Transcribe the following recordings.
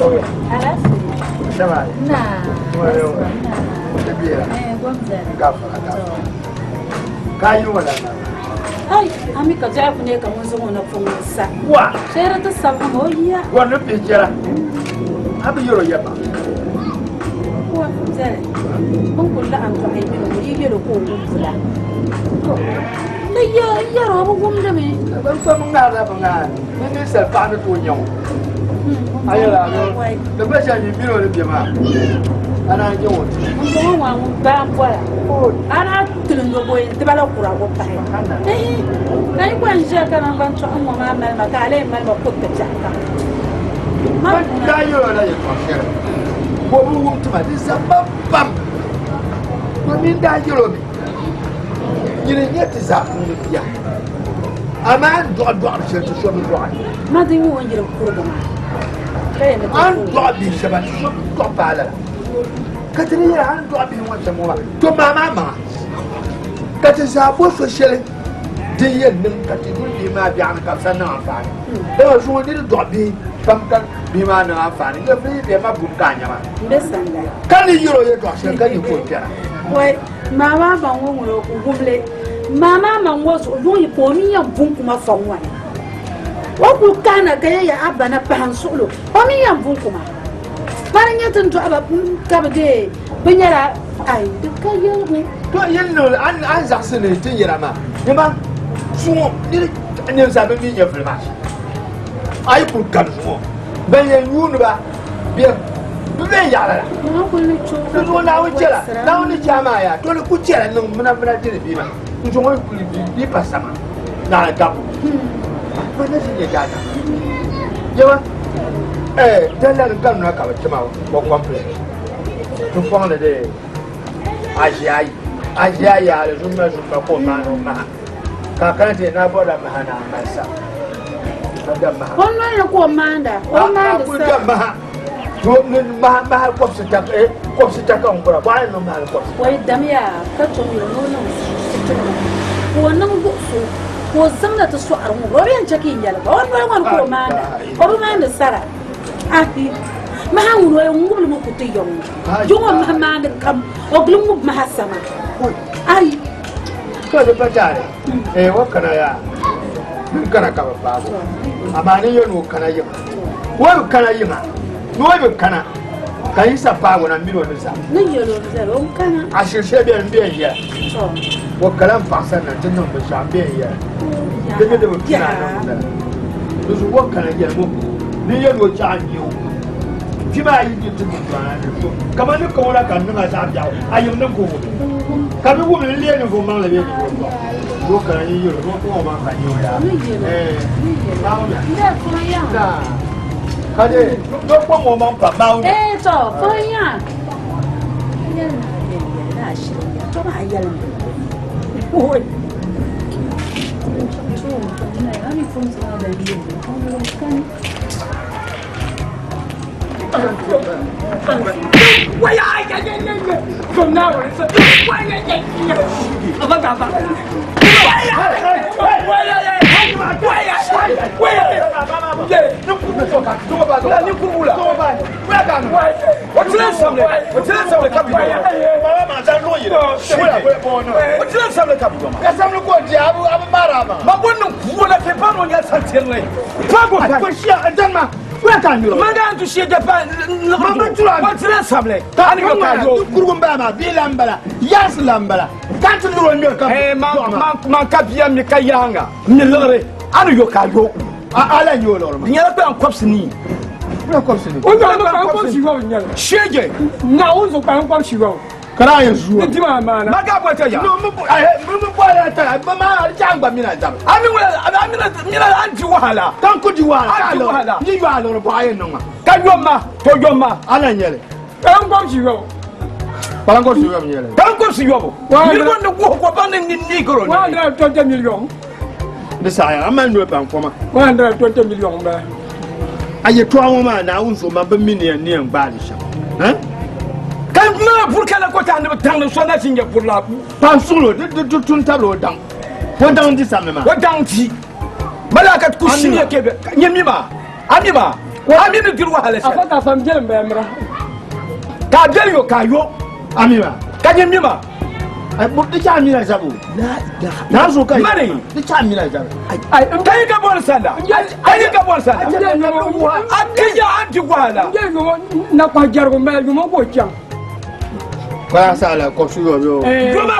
Sauya. Alaafee. Shama. Na. Na. Gafara gafara. Ka yi wala na. Ai, a mi ka dɔɣi ku ne ka ŋun zaŋ o na puŋ n sa. Wa. Shɛri ti sabi ma o yiya. Wa ni bi jɛra. A bi yɛrɔ yɛba. Wa zali. N ku laɣim dɔɣi mini o yi yɛlo ka o wum pula. To. Ni yɛ yɛrɔ o bi wumdi mi. Ban so mi ŋmaarila bi ŋmaa ni ninsal paɣa ni tooi nyɛ o. A yɛla a di gba shɛli nyin mini o ni bɛ maa a naan nyɛ o. N bɔŋɔ ŋɔ ŋun baa n bɔra. A naa tilingi bɔyi n tiba la kuragu pahi. Na yi gba n ʒiya ka naŋgban tɔɣu ŋɔ maa mali ma ka a lee mali ma kuriti biɛɣu kam. Man daa yɛl o la yɛtɔɣ shɛli ka o bi wum ti ma di zamba pam. Domin daa yɛl o mi, Nyini n-nyɛ ti zaa puuni bia, amaa a ni dɔɣi dɔɣiri shɛli ti so bi dɔɣi. Ma di nyɛ o ni yiri kurigu maa. Ka yɛn ni ti A ni dɔɣi bihi shɛba ti so bi dɔɣi paai lala. Ka ti ni yɛli a ni dɔɣi bihi ŋɔ shɛm ŋɔ maa, to maai maa maŋa. Ka ti zaa bo so shɛli din yɛn niŋ ka ti yuli bihi maa biɛɣuni ka bɛ sa niŋ anfaani. Dama zuŋɔ niri dɔɣi bihi pam ka bihi maa niŋ anfaani, nyɛvuli yi bɛ ma bum ka a nya maa. N be sani la. Ka ni yɛl o yɛtɔɣ shɛli ka nyɛ ka o kpɛra. Wai, maa maa maŋ ŋɔ ŋuni o ku wumli. Maa maa maŋ ŋɔ zuɣu yuŋ yi ka o mi yɛn bun kuma fɔŋ ŋɔ ni. O kul kahina ka yɛ ya a ba na pahi n suɣilo, o mi yɛn bun kuma. Mani n-nyɛ ti ni dɔɣi ba ka bɛ deei bɛ nyɛla ai di ka yɛligu. To yɛn niŋ li a ni zaɣisi ni ti yɛra maa nyama zuŋɔ niri ninsalinima mi nyɛvili maa a yi kuli kani zuŋɔ ban yɛn yuuni ba bɛ bi bɛ yaɣila la di zuɣu Naawuni chɛla Naawuni ni chɛ a maa yaa to di ku chɛla niŋ muna muna dini bia maa n zuŋɔ yi kuli bi pa sama naai gabu ba na ʒi nyɛ daadam yɛma ɛɛ dala ni kanuna ka bi tima o complex ti fɔŋ ni de aʒi ayi aʒi ayi ali zumma zumma ka o maani o maha ka a kana ti na bɔrila maha ni a mali sa ka da maha O noli ni ka o maanda o maandi kuli sa da maha to ni maha maha kɔbisi ta eh kɔbisi ta ka n kura bɔɣa ni niŋ maha ni kɔbisi Wai damiya ka tom yɛli ni o niŋ sitirigu ka o niŋ luɣuso ka o zaŋla ti sɔɣiri ŋɔ o bi yɛn chɛ ka yi nyɛli gba o noli ŋɔ ni ka o maanda o bi maandi sara ahi maha ŋuni o yɛn ŋubili mi ku ti yɔŋ ŋɔ yi ŋɔ maha maandi kam o gili ŋubi maha sama ayi To di pa taali eh o kana yaa din kana ka bi paabu amaa ni yɛn o kana yiŋa o bi kana yiŋa ni o bi kana ka yisa paabu na mini o ni zaa ni yɛl o ni zali o kana a shiri shɛli bɛni n bɛn yɛla to o kala n paɣa sani na ti niŋ binshaɣu n bɛn yɛla di mi di bi tuna a niŋ lala di zuɣu o kana yɛli mo ni yɛn o chaɣa n nyɛ o kpi maa yi di ti niŋ tɔna ni so kamani ni kaŋɔ la ka n niŋ a zaɣ biɛɣu a yim ni ku wum ka bi wum n leei ninvuɣ maŋli bee ninvuɣ tɔɣu o kana yi yɛl o o maŋ ka nyɛ o yaa ka de do kpɔŋ o maŋ pa maawuni Eh, to, fɔnya. To ma yɛli mi. Mandan tu shee pa liɣiri sabili ani ka ka yo kurugu n bala maa bia la n bala yaasi la n bala ka ti luri o ŋmɛri ka man ka bia mi ka yaanga n mi liɣiri ani yo ka yo a la nyɛ o liɣiri maa di nyɛla kpaŋ kɔbisi nii kpaŋ kɔbisi nii O zaŋ kpaŋ kɔbisi yɔbu nyɛli. Sheege Naawuni zuɣu kpaŋ kɔbisi yɔbu. Ka daa yɛn zuwa. Ni dima maana. Ma ga bɔta ya. No, mi mi bɔla ya ta, ma ma a cha gba mina zaba. A mi wala, a mina mina an di wahala. Kan ku di wahala. An di wahala. Ni yo a lɔri bɔɣa yɛn niŋ ma. Ka yom ma, to yom ma. Ala nyɛli. Kpaŋ kɔbisi yɔbu. Kpaŋ kɔbisi yɔbu nyɛli. Kpaŋ kɔbisi yɔbu. Niriba ni wuhi ko ba ni ni nigro ni. 120 million. Di saɣaya, a mali noli ban koma. 120 million bala. A yɛtɔɣa ŋɔ maa Naawuni zuɣu man bi mi ni yɛn gbaai li shɛm. Ka ŋmaa buri ka la kɔta ni bi taŋ ni so na ʒi nyɛ buri la. Paɣa suɣili o di tun tabili o daŋ. O daŋ di samli maa. O daŋ di. Malaka ku shini ke nyɛ mi maa. A mi maa. A mi ni diri wahala shɛli. Afa ka fam biɛlim baya mira. Ka a biɛli yo ka a yo. A mi maa. Ka nyɛ mi maa. Di chɛ a mina zabu. Naa zuɣu ka Mani. Di chɛ a mina zabu. Ka yi ka bɔri sanda. Ka yi ka bɔri sanda. A ti ya a di wahala. N jɛ yumo na kpahi jɛrigu m-bala yumo ka o chaŋ. Kpalaŋ saɣala kɔbisi yɔbu yo. Doma.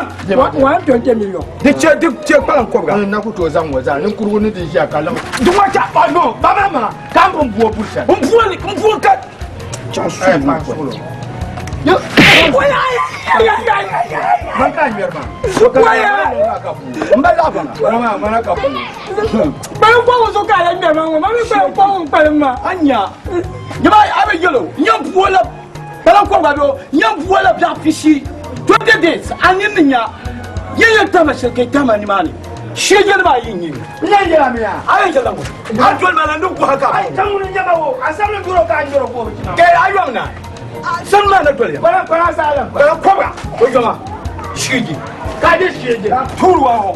120 million. Di chɛ di chɛ kpalaŋ kɔbiga. N na ku tooi zaŋ ŋɔ zaa ninkurigu ni di ʒiya ka lam. Di ŋɔ cha a no. Ba maa maa ka n pun buo buri shɛli. N buo li n buo ka. Chaŋ suɣulo maa suɣulo. Man ka ŋmɛri maa. N ba laɣa baŋa. Mana mana ka bu. Kpalim kɔŋ so ka a lan ŋmɛri maa ŋɔ ma mi kpalim kɔŋ n kpalim maa. A nya. Nyama a bɛ yɛlo nyɛ buo la kpalaŋ kɔbiga do nyɛ buo la biɛɣu pishi 20 days a nini ni nya yɛn yɛn tama shɛli ka yi tama nimaani shee yɛli maa yi nyɛ. N yɛn yɛla mi ya. A yɛn yɛla ŋɔ a doli ma na ni gɔhi ka. Ayi chaŋ ŋuni nyɛma wo a sabili doro ka a nyɛro ka o bi chima. Kɛ a yɔm na sani maa na doli ya. Kpalaŋ kpalaŋ saɣala kpalaŋ kɔbiga o yɔma shee Ka di shee je. Tuuri wa ŋɔ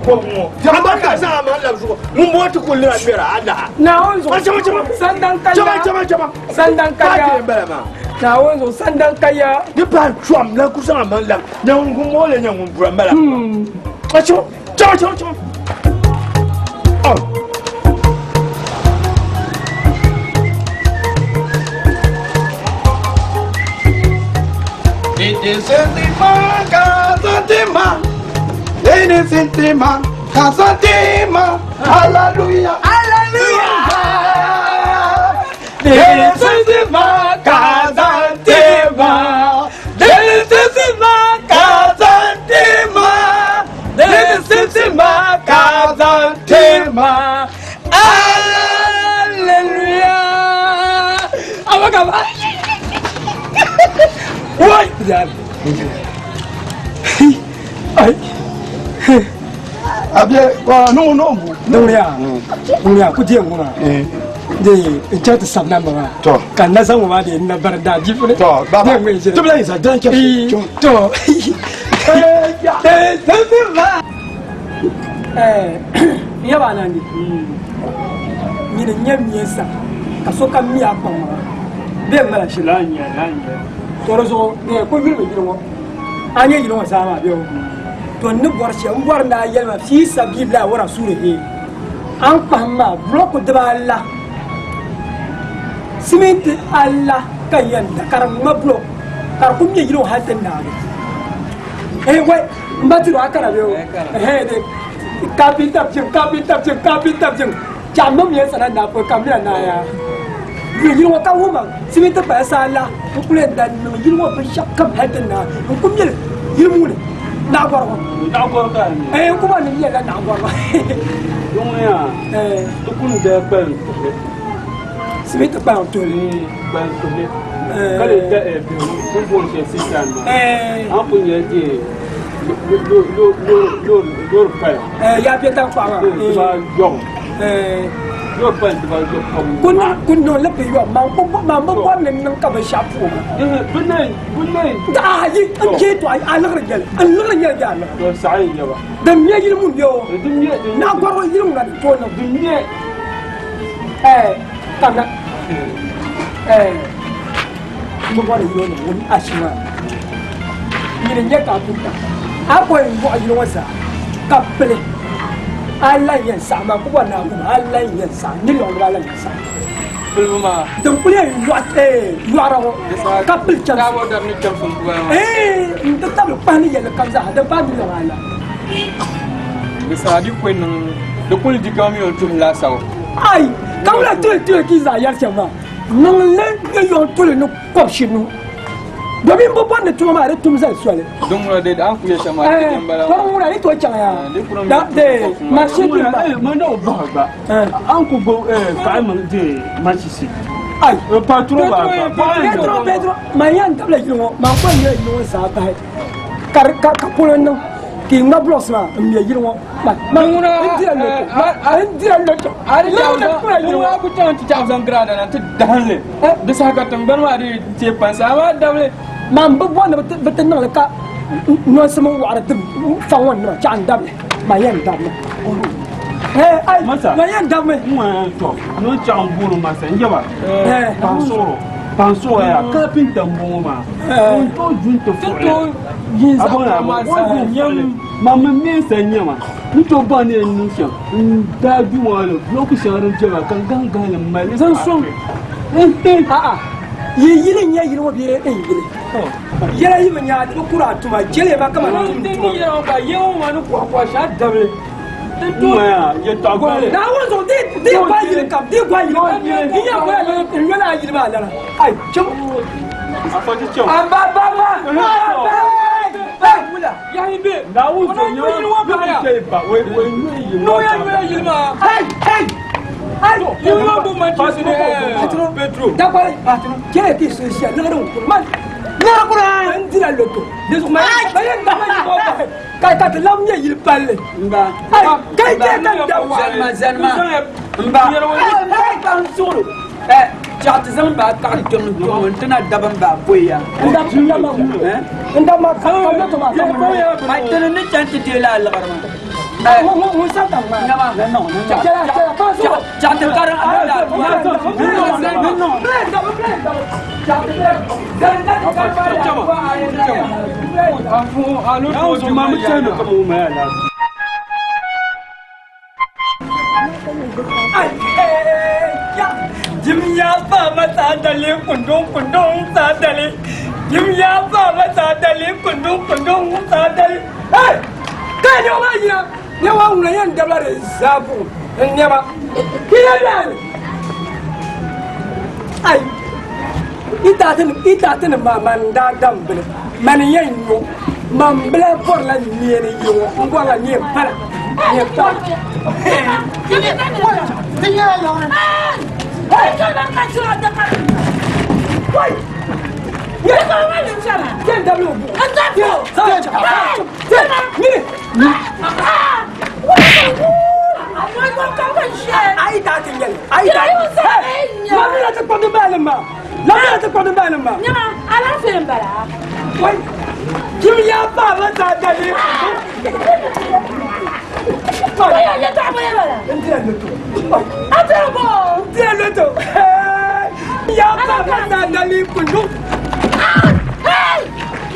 kɔbi ŋɔ. Amma ka zaŋ a maŋ labi zuɣu ŋun bɔŋɔ ti kuli lina ŋmɛra a laha. Naawuni zuɣu. Chama chama. Sandan ka Chama ya. chama chama. Sandan ka Ka ya. ti bala maa. Naawuni zuɣu sandan ka ya. Di paai chɔm la ku zaŋ a maŋ labi nyɛ ŋun bɔŋɔ le nyɛ ŋun bura m bala. Chama chama chama chama. Oh. Hallelujah. Hallelujah. Hallelujah. Wai! Ai. Abie, wa no no bu. Dawriya. Dawriya ku je ŋuna. De n chɛ ti sabi namba maa. To. Ka n na zaŋ ŋɔ maa de n na bari daa jifili. To, baba. De ŋmɛ ʒiri. Tibila yin sa dan kɛ. To. N yaba Anandi. Nyini n nyɛ miɛnsa ka sokam mi a kpaŋmaŋa bee n mala shili. To di zuɣu di ku yulimi yili ŋɔ a nyɛ yili ŋɔ zaa maa bee o to n ni bɔri shɛli n bɔri ni a yɛli ma fii sabiila wa rasulihi a ni kpahim maa bulɔku dibaala siminti ala ka n yɛn da ka di ŋma bulɔk ka di ku ŋmɛ yili ŋɔ hali ti naagi eh wai n ba tiri a kana bee o eh de kapinta piŋ kapinta piŋ kapinta piŋ chɛɣu niŋ yɛn sana naa pɔi ka mira naa yaa yuli yili ŋɔ ka wuma siminti kpaya saa la n kuli yɛn da niŋ yili ŋɔ binshɛɣu kam hali ti naai n ku mili yili muuni naɣigɔrigu eh n ku bɔri ni n mɛlila naɣigɔrigu eh siminti kpaŋ tuhili eh eh yaa bɛ tankpaɣu maa eh ku niŋ li bi yɔm man ku man bi bɔri ni niŋ ka binshaɣu puugi ayi n je to a liɣiri nyɛli n liɣiri nyɛli yaa liɣiri din nyɛ yili mun bɛ o naɣigɔrigu yili ŋuna di tooi niŋ eh kamina eh n bi bɔri yili ŋɔ ŋun ashi maa nyini n nyɛ kapinta a ko n wuɣi yili ŋɔ zaa ka pili a lan yɛn saɣim maa ku bɔri ni a kuma a lan yɛn saɣim miliɔn dibaa lan yɛn saɣim din kuli yɛn yɔɣira ŋɔ ka pili chɛmsi n ti tabili kpahi ni yɛlli kam zaa din paai miliɔn ala ai ka wula tuli tuli ki zaa yɛri shɛm maa niŋ li miliɔn tuli ni kɔbishinu domin bi bɔri ni tuma maa di tum zali soli tɔri ŋuna ni tooi chaŋ yaa da de mashin din ba ai Pedro Pedro man yɛn dabila yili ŋɔ man kɔn nyɛ yili ŋɔ zaa bahi ka di ka ka polo niŋ ka i ŋma blocks maa n mɛ yili ŋɔ man ŋuna n dira loto n dira loto lɔri kura yili ŋɔ Man bi bɔri ni bɛ ti niŋ li ka nɔnsi mini wɔɣiri dim faŋ ŋɔ nima chaɣ n dabili, man yɛn dabimi. Ai, Masa. Ma yɛn dabimi. N ŋɔ to n'o chaɣ n booni masa n yaba pansoro pansoro ya kapinta n bɔŋɔ maa n tooi du n ti fuɣili a bɔŋɔ a bɔŋɔ ma mi mi n sa nyɛma n tooi baŋ ni yɛn niŋ shɛm n daa du maa ni bulɔku shɛŋa din bɛ maa ka n gahi gahi li mali Zaŋ sɔŋ. A'a, yi yili n nyɛ yili ŋɔ bee n yili. Yɛla yi bi nya di bi kuri a tuma jɛliya ma kaman tum tuma. Naawuni zuɣu di di gba yili kam di gba yili kam n yɛn gba n yɔla a yili maa lana ai chɛm. Amba baba Dakwari kɛlɛ ti so siya liɣiri n kuri man liɣiri kuri n dira loto di zuɣu ma yɛn da ma yi bahi ka ka ti lam nyɛ yili palli ai kai chɛ ka n da Zanima zanima n ba n suɣuru ɛ chaɣ ti zaŋ baa kaɣari kpɛŋ n kpɛŋ n ti na daba n baa poyi ya n da n da ma n da ma ka ka loto maa ka a tini ni chani ti deei la a liɣiri maa ŋun sa ka ŋmaa Nyama chɛla chɛla pa zuɣu chaɣ ti karim a la Jim ya fa masa dale kundun kundun sa dale Jim ya fa masa dale kundun kundun sa dale Hey! Kai ne wa yina ne wa ŋuna yɛn dabla di zaabu n nɛma kila lani ai itaati ni ma man daa dam bili man yɛn nyo man bila bɔrila niɛni yi ŋɔ n bɔrila niɛn pala niɛn pala. Yɛn dabla o bu. Ayi taati nyɛli ayi taati. Lamina ti kpɔdi baali ma lamina ti kpɔdi baali ma. Nyama, alaafee n bala. Wai Jim ya fa masa dale. Oya yɛtɔɣa bala bala. N dira loto. A tɛrɛ bɔ. N dira loto. Ya fa masa dale kundun.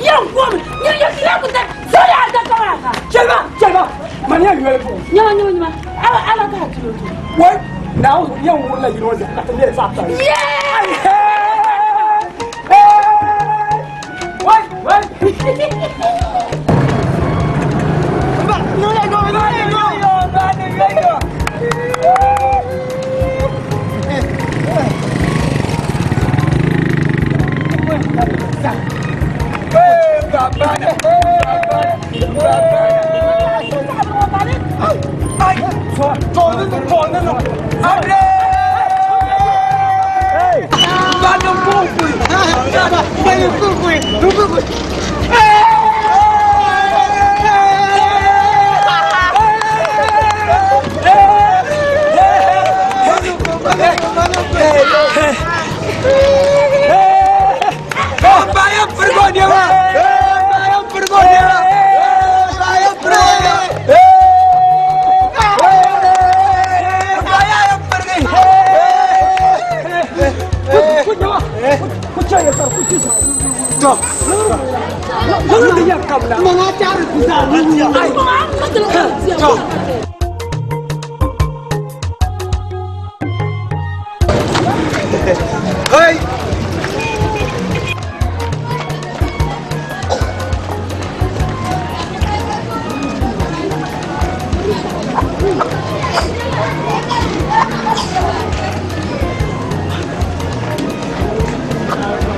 Yɛn kom, nyɛ yɛ kila kun tɛ, sori a da kama kan. Jɛliba jɛliba mani ya yɔli bɔ. Nyama nyama nyama, ala ala k'a tulo to. Wai na yɛn wurila yiri o zaa ka ti lɛri zaɣa tan. Wai wai.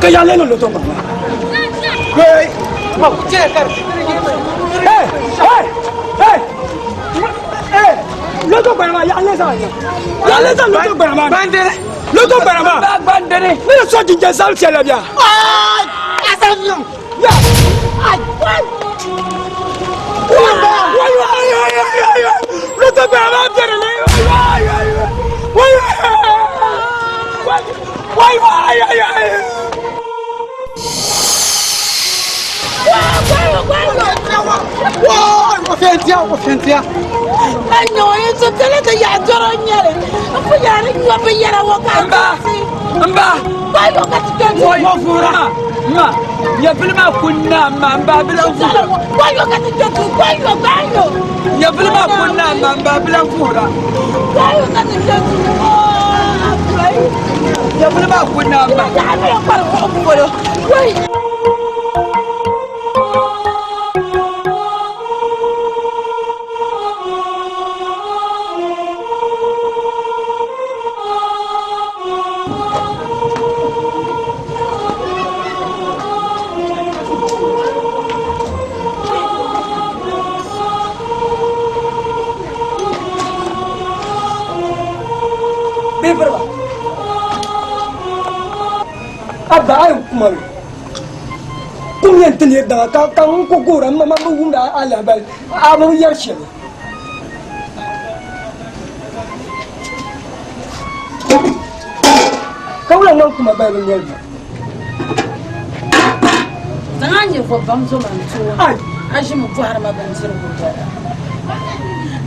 Ka yɛlɛ ni loto ma. Hey! Hey! Hey! Hey! Hey! Loto gbana ma yɛlɛ sa ɲɛ. Yɛlɛ sa loto gbana ma. Bandere. Loto gbana ma. Bandere. Ne ye sɔ jinjɛ sali cɛ la biya. Asanyo. Ya. Wayi wayi wayi wayi wayi. Loto gbana ma bɛrɛ le. Wayi wayi wayi wayi wayi wayi wayi. Woi, wo fɛn diya. o fɛntiya. A nyɛ o yi so tɛlɛ ti yaɣa dɔrɔ n nyɛli n pu yaari nyɔ binyɛra ŋɔ ka a Mba mba. Gbayo ka ti kpɛ Wo wo vuhira ma ma nyɛvili maa ku naa ma n ba bila vuhira. Gbayo ka ti kpɛ tu gbayo gbayo. Nyɛvili maa ku naa ma n ba bila vuhira. Gbayo ka ti kpɛ tu. Nyɛvili maa ku naa ma. Yaɣa mi kpari buɣum polo. Wai. Bifirba. Abba a yɛn kuma mi. Kum yɛn ti leei daŋa ka ka n ku guhira m ma bi wumdi a lahabali a bi yɛri shɛli. Ka wula ŋman kuma balibu noli ba. Zaŋ a nyɛ bam zo ma n tooni a ʒimi bɔhiri ma bindirigu bala.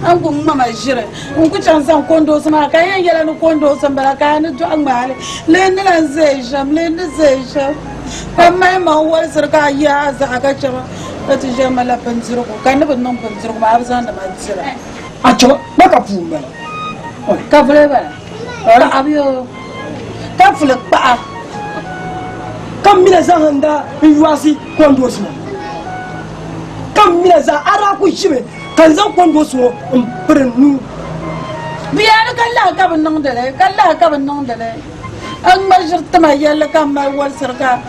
A ni ku ŋma ma ʒiri n ku chaŋ zaŋ kondoosi maa ka yɛn yɛla ni kondoosi n bala ka a ni dɔɣi ŋmaali lee ni lan zaya shɛm lee ni zaya shɛm ka mali ma n wolisiri ka a yaai zaɣa ka chɛ ma ka ti ʒe ma la bindirigu ka n ni bi niŋ bindirigu maa a bi zaŋdi ma dira. A chɛ ma ka puu m-bala. Ka vuli bala paɣaba yoo ka vuli kpaɣa. Ka m mina zahinda n yɔɣisi kondoosi maa. Ka m mina zaa a daa ku ʒimi ka n zaŋ kondoosi ŋɔ m piri n nuu. Bia ni ka lahi ka bi niŋdi li, ka lahi ka bi niŋdi li. A ŋma ʒiri tima yɛlli ka m mali wolisiri ka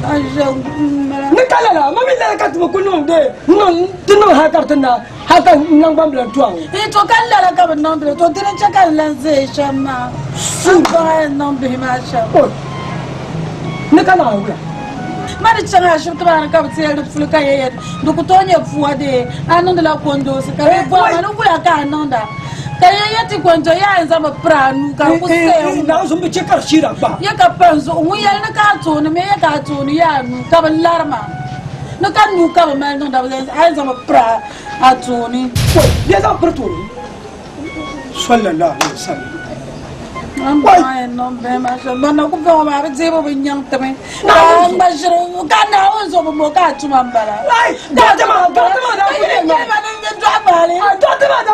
a ʒe m-mala. Ni ka lala, ma mi lala ka ti bi ku niŋ dee n-niŋ ti niŋ hal ka di ti naai, hal ka n naŋgbambila n-to a ŋɔ. Ii to ka lala ka bi niŋdi li, to dini n-chɛ ka n lan ʒe shɛm maa, n baŋ a yɛn niŋ bihi maa shɛm. Oi! Ni ka naai wula? Ma di chaŋ ashibiti maa ni ka bɛ ti yɛli di puli ka yɛ yɛli di ku tooi nyɛ pua dee a niŋdila kondoosi ka bɛ bɔhi ma ni wula ka a niŋda ka yɛ yɛ ti konto yaa yɛn zaŋmi piri a nuu ka di ku saya ŋɔ. Naawuni zuɣu m bi chɛ ka di sheera gba. Yɛ ka pa n zuɣu ŋun yɛli ni ka a tooni mi yɛ ka a tooni yɛ a nuu ka bɛ lari ma ni ka nuu ka bɛ mali niŋda bɛ a yɛn zaŋmi piri a tooni. Oi! Bɛ zaŋ piri tooni. Sallallahu alaihi wasallam. Ka Naawuni zo bi mo ka a tuma m-bala. Dɔɣite maa daa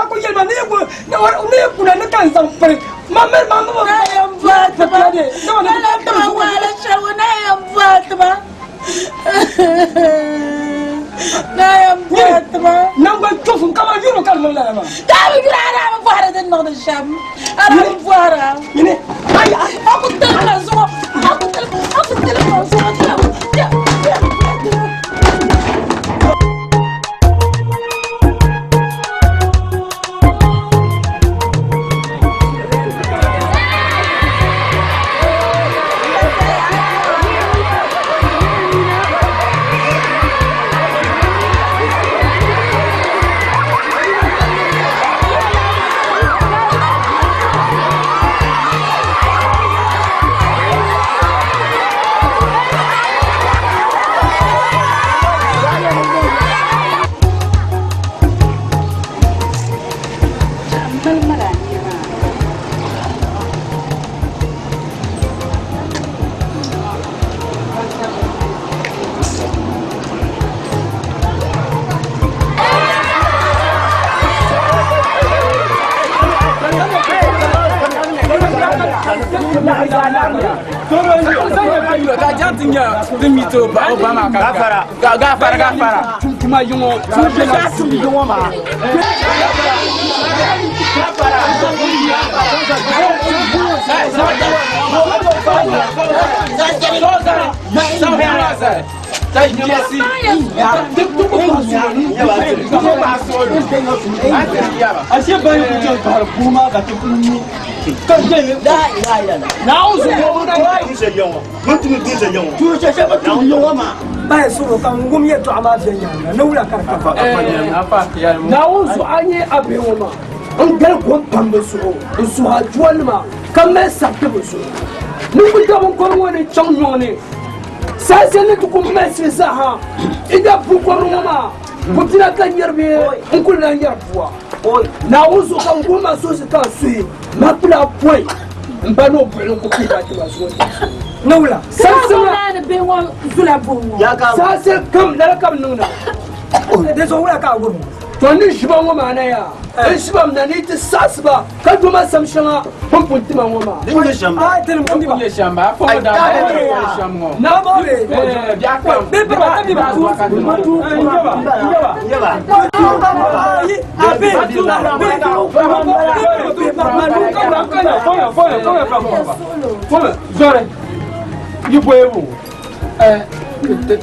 ku yɛli ma ni yi kuna ni ka n zaŋ piri ma mi ma mi Na yɛn bɔhi ti ba. Na yɛn bɔhi ti ba. Nangban chɔfum kaman yuri ka di niŋ lala maa. Ka a bi yuri a daa bi bɔhiri di ni niŋdi shɛm. A daa bi bɔhira. Nyini ayi a ku tili ma zuɣu a ku tili a ku tili ma zuɣu tiɛm tiɛm tiɛm. Gafara gafara. Tuma yiŋɔ. Tum yiŋɔ maa. Ashe bayan ku ce fara kuma ka ti kunni. Ka je ne. Bayan soro ka n wum yɛltɔɣa maa viɛnyɛliŋga ni wula ka di ka Naawuni zuɣu a nyɛ a bihi ŋɔ maa n gali kom pam bɛ zuɣu n suhi a duanima ka mali sabiti bɛ zuɣu ni ku da binkɔbiri ŋɔ ni chaŋ nyɔŋ ni saha shɛli ni ti ku mali shili zaa ha i da binkɔbiri ŋɔ maa Pupina ka nyɛri bee n kuli lahi nyɛri pua. Naawuni zuɣu ka n guhi ma suhisi ka n suhi ma kpila pɔi n ba ni o buɣili n ku pihi ba ti ma zuɣu ni wula. Saha kam lala ka bi niŋda. Di zuɣu wula ka a guri ŋɔ? To n ni ʒi ba ŋɔ maa na yaa, n ʒi ba mi na ni yi ti saɣisi ba ka do ma sam shɛŋa bɛ ni pun ti ma ŋɔ maa. Din nyɛ shɛm ba. Din nyɛ shɛm ba. A fɔŋɔ daa ba ni nyɛ shɛm ŋɔ. Zɔri, yi bɔyi bu.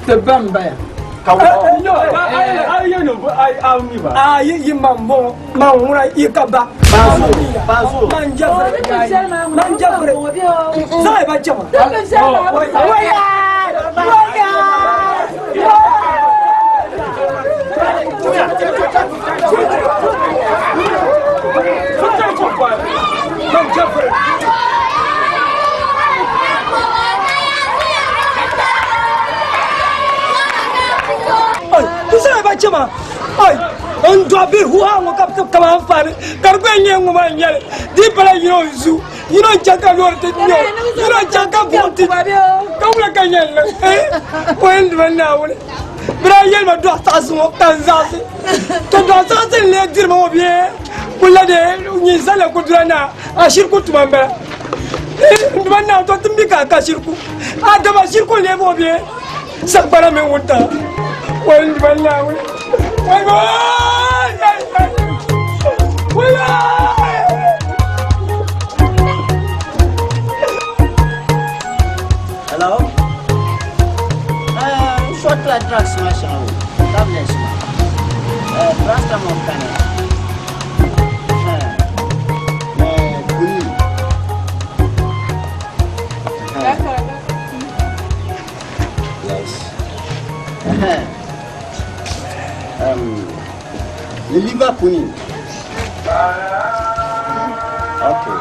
Ti ba n baya. Ayi yi man bɔŋɔ man ŋuna yi ka ba man jɛfiri man jɛfiri zaɣi ba chɛma. Man jɛfiri. Zaɣi ba chɛma. Ai n dɔɣi bihi huha ŋɔ ka bi kama anfaani ka di gba nyɛ ŋɔ maa n nyɛli di pala yino n zu yino n chɛŋ ka loori ti ŋmɛ o yino n chɛŋ ka buɣum ti ka wula ka nyɛ li o yɛn dima Naawuni bi daa yɛli ma dɔɣi saɣasi ŋɔ ka n zaɣasi to dɔɣi saɣasi n lee diri ma ŋɔ bee kuli la de nyɛ zali ku dura na a shiri ku tuma n bala n dima Naawuni to ti mi ka a ka shiriku a dama shiriku n lee ŋɔ bee sagbana mini wuntaŋa wai n dima Naawuni wai wai wai. Hello? Short la drugs ma shɛŋa o, tablets ma. Paracetamol kani. Quinine. Yes. The liver quinine. Okay.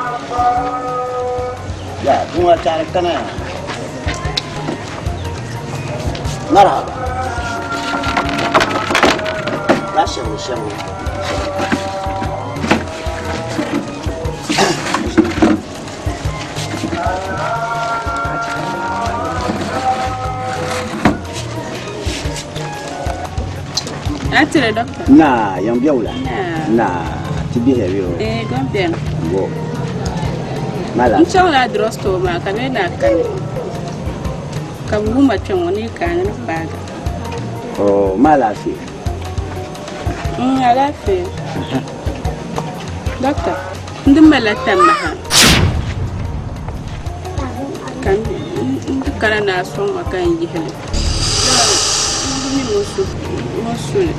Yeah, bunga tare kana. Marhaba. La shemu shemu. A tiri doctor. Na, yan biya wula. Na, ti bihi yo. Eh, gombian. Bo. Mala. N chaŋla drugstore maa ka bɛ na kani. Ka bɛ wuma kpɛŋ ŋɔ ni ka ni paaga. Oh, mala fi. Alaafee. Doctor, n di malila tamaha. Ka n di kana ni a sɔŋ ma ka n yihi li. N bi mi ŋun su li.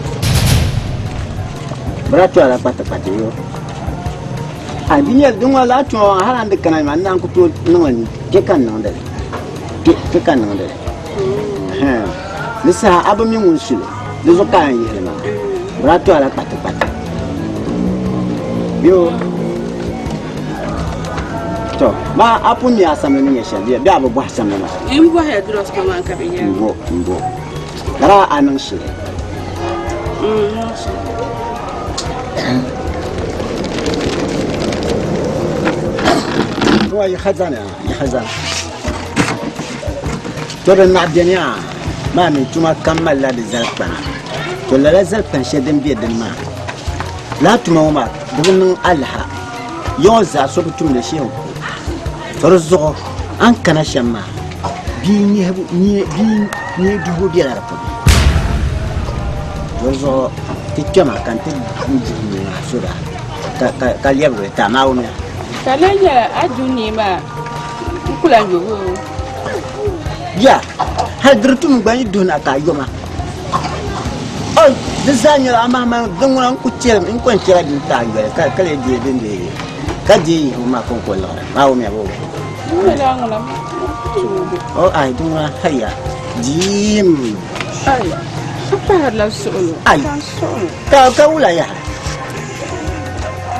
Bira tɔla kpati kpati yo. A di nyɛli din ŋɔ laa tɔŋ hali an di kana maa n naan ku tooi niŋli ni kpɛ ka n niŋdi li. Kpɛ ka n niŋdi li. Di saha a bi mi ŋun su li di zuɣu ka a yɛn yihili maa. Bira tɔla kpati kpati. Yo. To, ma a pun mi a samli ni nyɛ shɛli bee a bi bɔhi samli maa? N bɔhiya drugstore maa ka bɛ yɛli. Mbo, mbo. Dara a niŋ shili. N niŋ shili. To yi xazana, yi xazana. To di naɣ beni yaa maa mi tuma kam malila di zalikpana. To lala zalikpan shɛli din be dini maa, lala tuma ŋɔ maa di bi niŋ alaha. Ya ŋɔ zaa so bi tumdi shee n-ku. To di zuɣu a ni kana shɛm maa, bia nyee duhibu bela di puuni. Di zuɣu ti kpɛma ka n ti duhi nuu maa so daa ka lɛbigi li ti a Naawuni. Ka lahi nyɛla a du nee maa n ku lahi yo o. Ya, hali di tum gba yi duhina ka a yoma. Oi, di zaa nyɛla amaa man din ŋuna n ku chɛli n ko n chɛla din ti a yoli ka ka lee deei din deei ka deei yihibu maa konko liɣiri maa wumya boo. Ŋuna ŋuna tuugi. O ai di ŋuna haya diim. Ai, a pahirila suɣulo. Ai, Ka suɣulo. ka ka wula yaha.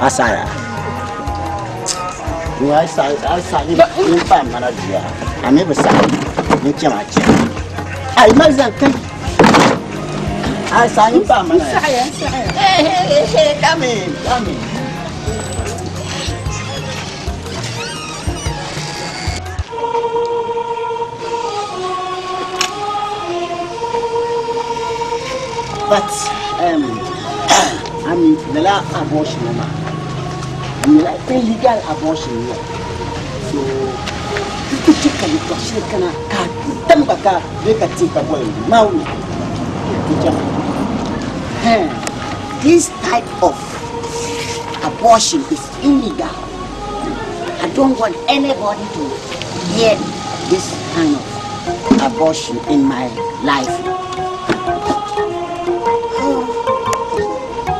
Asaya. Ŋuna ai saɣi ai saɣi ni pa mana duya. A mi bi saɣi ni chɛma chɛ. Ai mali zaŋ kai. A saa nyin paɣa mana. N saɣiya, n saɣiya. Hey, hey, hey, hey, come in, come in. But I mean, lala abortion ŋɔ maa, di nyɛla illegal abortion n-nyɛ li. So, di ku chɛ ka yɛtɔɣ shɛli kana ka a tam gba ka bee ka ti ka boli Naawuni ti chɛma. This type of abortion is illegal. I don't want anybody to hear this kind of abortion in my life.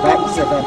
Right, Isabel.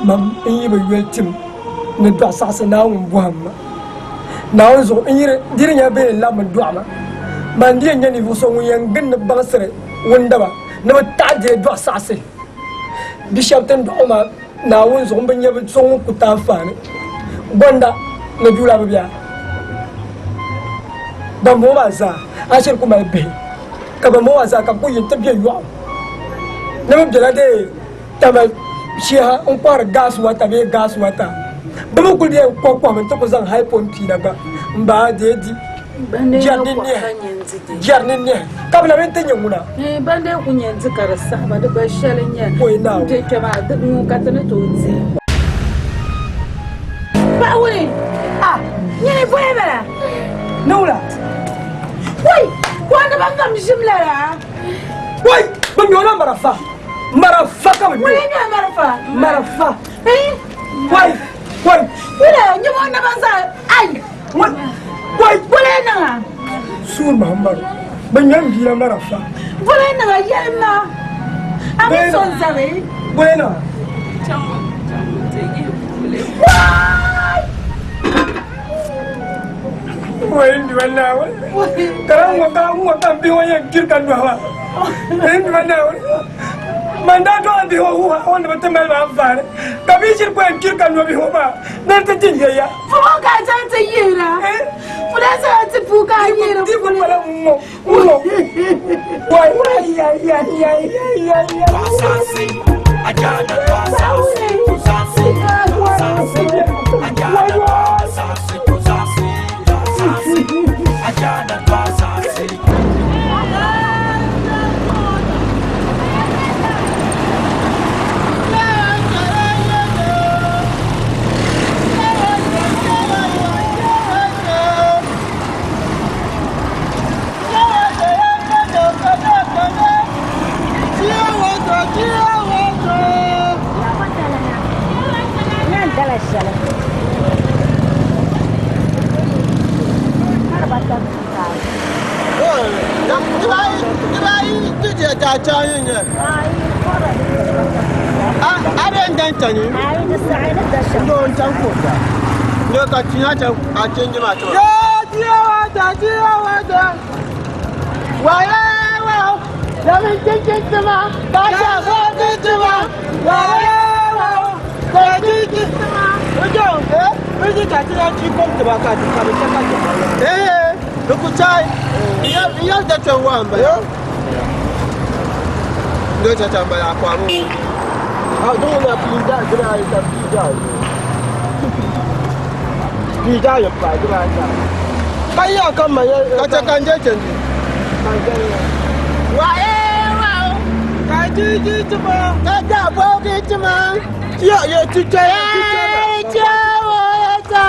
Mam n yi bi yoli tim ni dɔɣi saɣisi Naawuni bɔhim ma. Naawuni zuɣu n yiri di di nyɛla bɛ ni labimi dɔɣi ma. Man di yɛn nyɛ ninvuɣ so ŋun yɛn gindi baŋsiri wundaba ni bɛ taɣi deei dɔɣi saɣisi bi shɛba ti ni dɔɣi maa. Naawuni zuɣu m bi nya bi so ŋun ku ti anfaani. Gonda ni Juula bi bia. Bambɔŋɔ maa zaa a shiri ku mali bihi, ka bambɔŋɔ maa zaa ka bɛ ku yi nti be yɔɣu ni bɛ bela dee Tamale shiha n-kɔhiri gas water bee gas water. Bɛ mi kuli yɛn kɔhi kɔhimi nti ku zaŋ hali pɔn piina gba m-baai deei di jɛri ni nɛhi, jɛri ni nɛhi ka bɛ na mi nti nyɛ ŋuna. Ban dee ku nyɛ n-di ka di saɣi ba, di gba shɛli n-nyɛ Pɔi Naawuni. n be kpe maa, di ŋun ka ti ni tooi di. Paɣa wuni, a nyini bɔya bala? Ni wula? Wai, ka o ni ba ŋam ʒim lala? Wai, bɛ ŋme o la marafa. Marafa ka bɛ ŋme. Wula n-nyɛ marafa? Marafa. Eh? Wai, wai. Wula, nyini o naba zaa, ai. Wai. Wula n-niŋ a? Suur Muhammadu, bɛ ŋme m bia marafa. Wula n-niŋ a, yɛlim ma. A mi so n-zari? Wula n-niŋ a? Wai! Wai n Duuma Naawuni, ka lan ŋɔ ka ŋɔ ka m bihi ŋɔ yɛn kpiri ka nɔhi maa. N Duuma Naawuni, man daa dɔɣi bihi ŋɔ wuhi a ni bɛ ti mali ma anfaani, ka bɛ yi shiri ku yɛn kpiri ka nɔ bihi ŋɔ maa, ni n ti ti nya ya. Fuŋɔ ka a chaŋ ti yihira. Fula zaa ti puu ka a yihiri Di ku pala ŋ-ŋɔ, ŋ-ŋɔ. Wai, ya, ya, ya, ya, ya, ya. A cha yin ye. A a den dan tani. Ndo n ko ta. Ndo ka tinya cha a change ma to. Ya tiya wa ta tiya wa ta. Wa ya wa. Ya min tin tin tima. Ba cha wa tin tima. Wa ya wa. Ka tin tin tima. Ojo, eh? Ojo ka tinya chi kom tima ka ti ka bi ka ka. Eh, ku chai. Ya ya da cha wa mba. Ndo cha cha mba ya kwa mu. Ah, do na pi da gra ta pi da. Pi da ya pa gra ta. Ka ya ka ma ya ka cha kan je chen. Kan je. Wa e wa. Ka ji ji ti ma. Ka da bo ki ti ma. Ya ya ti cha ya ti cha. Cha wa ta.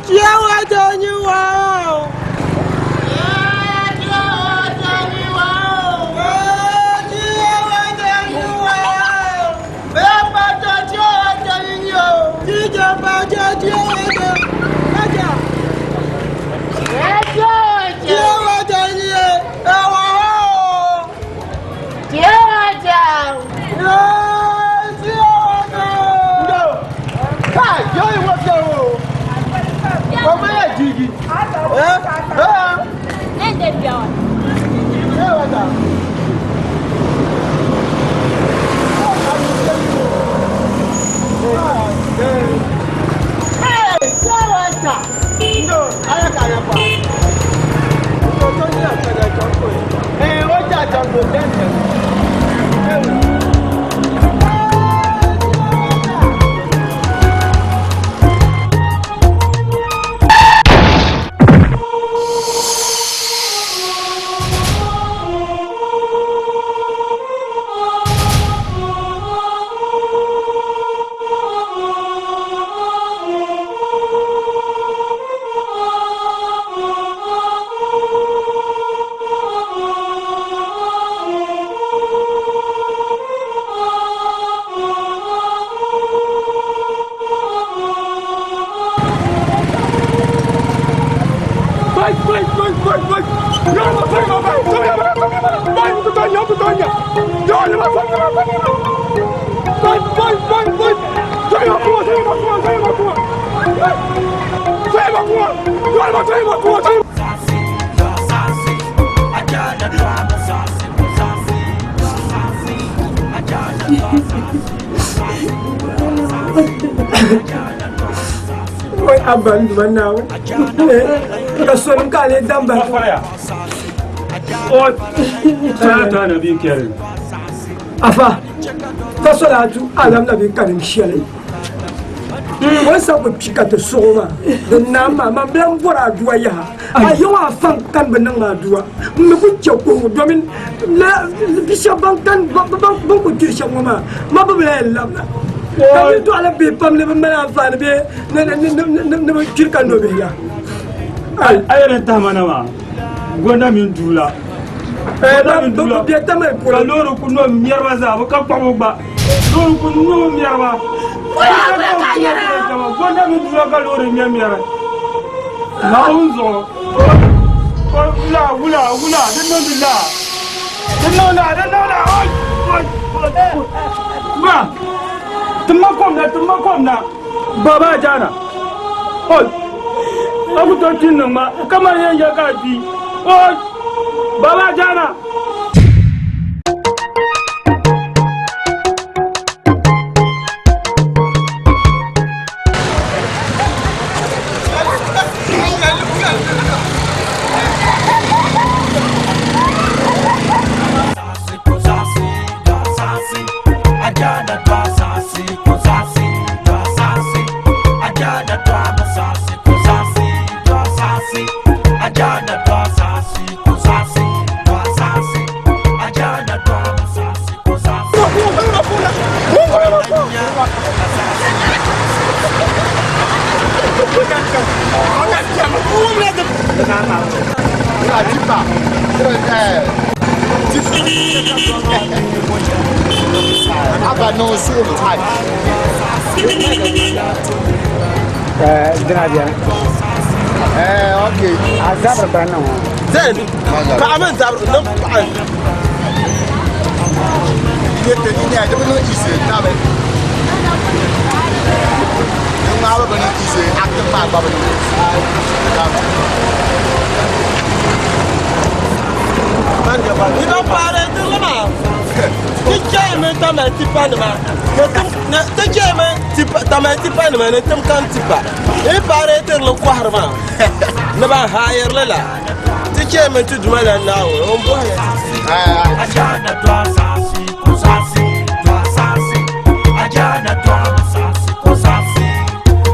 Cha wa ta ni wa. Wai abban duban nawa. Ka sonin ka ne dan ba. O ta na bi kerin. Afa. Ta sola tu alam na bi karim shele. Wai sa ku pika ta soma. Dan na ma ma blan bora duwa ya. A yawa fan kan ban nan aduwa. Mu ku ce ku domin la bisha ban kan ban ban ku dirshan ma. Ma ba bla la. Ka to ala be pam ne ban amfani be ne ne ne ne kirkan no be ya. Ai ayere ta mana ma. Gonda min dula. Eh ba be ta mai kula. Loro ku no miyarba za ba ka kwabo ba. Loro ku no miyarba. Gonda min dula ka loro miyar miyar. Na unzo. Wula wula wula din non dula. Din non la din non la. Oi. Ba. Tumma kom na tumma kom na. Baba jana. Oi. Aku to tin ma kamar yan ya ka bi. Oi. Baba jana. Nyɛ ti ni di bi niŋ easy tabi. Di ŋmaabu bi niŋ easy, acting maa gba bi niŋ easy. Ni ba paari dirili maa ti chɛmi tamali tipa nima ti chɛmi tamali tipa nima ni tim kam tipa ni paari dirili kɔhiri maa ni ban haayirili la ti chɛmi ti duma la Naawuni o ni bɔhi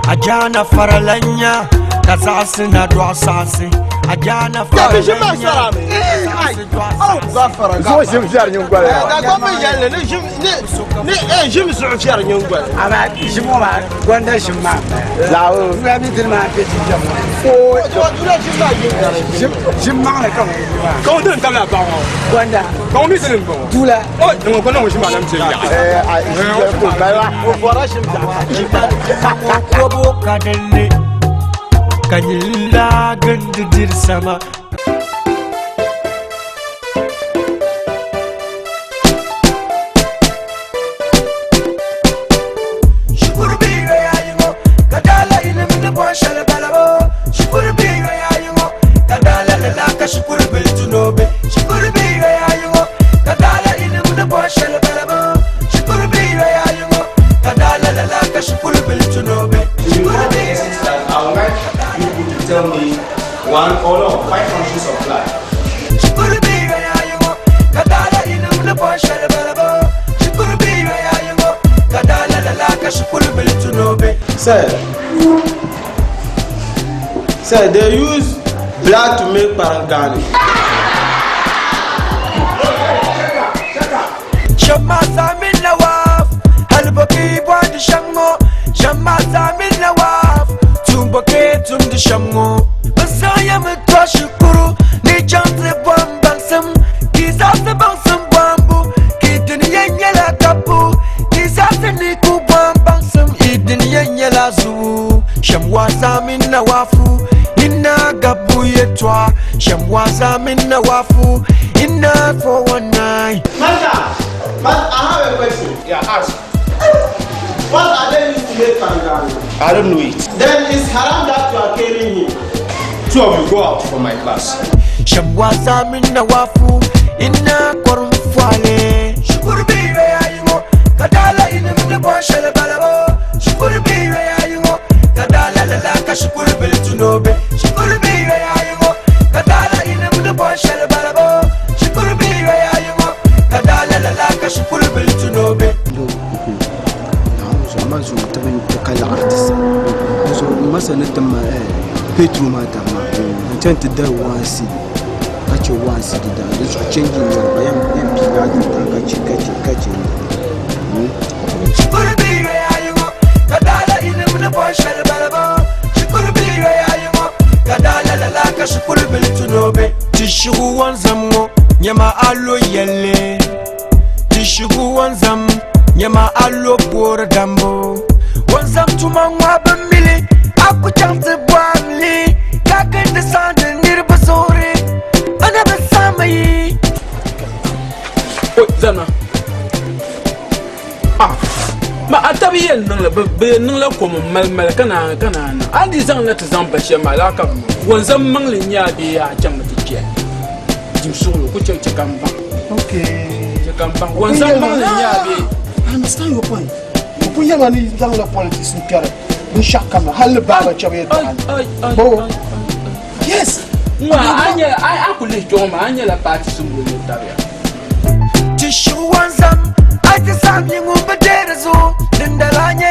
Ajana faralanya ka zaɣisi na dɔɣi saɣisi Ajana faralanya Zuɣu ʒim viɛri nyingoli. Dagbaŋ mi yɛli ni ʒim ni ʒim zuɣu viɛri nyingoli. Amaa ʒim ŋɔ maa gonda ʒim maa Laawo. Dula mi dini maa bɛ jinjam ŋɔ. Dula ʒim maa nyingoli. Ʒim maŋli ka ŋɔ maa. Ka ŋun dini tabila paɣa ŋɔ. Gonda. Ka ŋun mi dini m-bɔŋɔ. Dula. O ŋun ko niŋ ʒim maa nam ti yaɣi. Ʒim bala. O bɔra ʒim biɛɣu. Kobo ka dinni ka nyilla gindi diri sama. Shikuru bihi yoya ayi ŋɔ ka daa la yinim ni bɔri shɛli bala bɔ. Shikuru bihi yoya ayi ŋɔ ka daa la lala ka shikuru bihi tuno be. Shikuru bihi yoya ayi ŋɔ ka daa la yinim ni bɔri shɛli bala bɔ. Shikuru bihi yoya ayi ŋɔ ka daa la lala ka shikuru bihi tuno be. Shikuru bihi that I would like you to tell me one or no, five functions of blood. Shikuru bihi yoya ayi ŋɔ ka daa la yinim ni bɔri shɛli bala bɔ. Shikuru bihi yoya ayi ŋɔ ka daa la lala ka shikuru bihi tuno be. Sir, sir, they use blood to make parangani. Shamma samin nawaf halbaki bwadi shango Shamma samin nawaf tumboke tumdi shango Masaya mutwa shukuru ni chanti bwambangsam Kisasa bangsam bwambu kidini yenyela kapu Kisasa ni ku bwambangsam idini yenyela zu Shamwa samin nawafu ina gabu yetwa Shamwa samin nawafu ina 419 Master, Master, I have a question. Yeah, ask. What are they used to make parangani? I don't know it. Then it's haram that you are carrying him. Two of you go out from my class. Shamwa samin nawafu ina korum fwale Shukuru bi yoya yingo kadala inim ni bon shele balabo Shukuru bi yoya yingo kadala lala ka shukuru bil tunobe Shukuru bi yoya yingo kadala inim ni bon shele balabo Shukuru bi yoya yingo kadala lala ka shukuru bil tunobe Amma zuɣu ti bi ka laɣari ti sa zuɣu masa ni ti ma petrol maa tam maa n chɛni ti dari one cedi ka chɛ one cedi daa di zuɣu chenji n nyɛli ba yɛn piiga a daa ka chɛ ka chɛ ka chɛ Shukuru bi yoya yingo kadala inim ni bon shele balabo Shukuru bi yoya yingo kadala lala ka shukuru bil tunobe Ti shugu wanzam ŋɔ nyɛma alo yɛlli Ti shugu wanzam nyɛma alo boori dambo Wanzam tuma ŋɔ bi mili a ku chaŋ ti bɔhimli ka gindi saɣindi niriba zuɣuri ana bi saɣimi yi Oi, zana. Ah. Ma a tabi yɛn niŋla bɛ yɛn niŋla kom n mali mali ka naan ka naan niŋ. A di zaŋ na ti zaŋ ba shɛm maa laa ka bi niŋ. Wanzam maŋli n-nyɛ a bee a chaŋ mi ti kpɛli. Dim suɣulo ku chɛ chɛ ka n baŋ. Okay. Chɛ ka n baŋ. Wanzam maŋli n-nyɛ a bee. I understand your point. O ku yɛlima ni zaŋla politics n kpɛri binshɛɣu kam na hali ni baaba chɛbu yɛltɔɣa ni. Bo. Yes. Ŋɔ a nyɛla a ku lihi kpɛŋɔ maa a nyɛla paati sumbuli ni tabiya. Ti shugu wanzam a ti saɣim yi ŋun bi deeri zuɣu dindala nyɛ